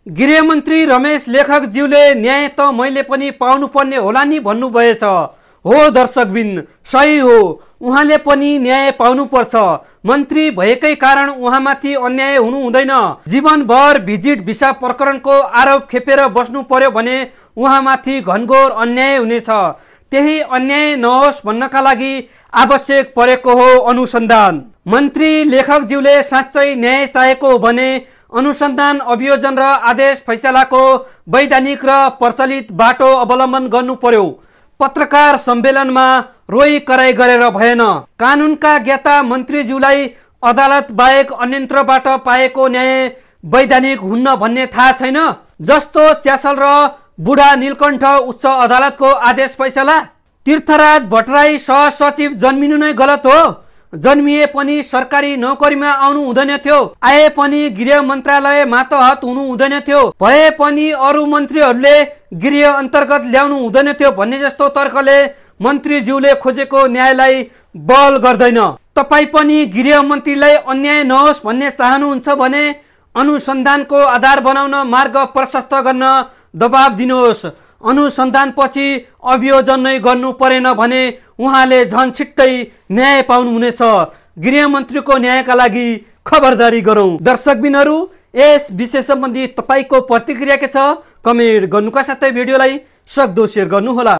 गृहमन्त्री रमेश लेखकज्यूले न्याय त मैले पनि पाउनुपर्ने होला नि भन्नुभएछ। हो दर्शकबिन, सही हो, उहाँले पनि न्याय पाउनुपर्छ। मन्त्री भएकै कारण उहाँमाथि अन्याय हुनु हुँदैन। जीवनभर भिजिट भिसा प्रकरणको आरोप खेपेर बस्नु पर्यो भने उहाँमाथि घनघोर अन्याय हुनेछ। त्यही अन्याय नहोस् भन्नका लागि आवश्यक परेको हो अनुसन्धान। मन्त्री लेखकज्यूले साँच्चै न्याय चाहेको हो भने अनुसन्धान, अभियोजन र आदेश फैसलाको वैधानिक र प्रचलित बाटो अवलम्बन गर्नु पर्यो। पत्रकार सम्मेलनमा रोई कराई गरेर भएन। कानुनका ज्ञाता मन्त्रीज्यूलाई अदालत बाहेक अन्यत्रबाट पाएको न्याय वैधानिक हुन्न भन्ने थाहा छैन? जस्तो च्यासल र बुढा नीलकण्ठ उच्च अदालतको आदेश फैसला। तीर्थराज भट्टराई सहसचिव जन्मिनु नै गलत हो। जन्मिए पनि सरकारी नोकरीमा आउनु हुँदैन थियो, आए पनि गृह मन्त्रालय मातहत हुनु हुँदैन थियो, भए पनि अरू मन्त्रीहरूले गृह अन्तर्गत ल्याउनु हुँदैन थियो भन्ने जस्तो तर्कले मन्त्रीज्यूले खोजेको न्यायलाई बल गर्दैन। तपाई पनि गृह मन्त्रीलाई अन्याय नहोस् भन्ने चाहनुहुन्छ भने अनुसन्धानको आधार बनाउन मार्ग प्रशस्त गर्न दबाब दिनुहोस्। अनुसन्धानपछि अभियोजन नै गर्नु परेन भने उहाँले झन् छिट्टै न्याय पाउनुहुनेछ। गृहमन्त्रीको न्यायका लागि खबरदारी गरौँ। दर्शकबिनहरू, यस विषय सम्बन्धी तपाईको प्रतिक्रिया के छ? कमेन्ट गर्नुका साथै भिडियोलाई सक्दो शेयर गर्नुहोला।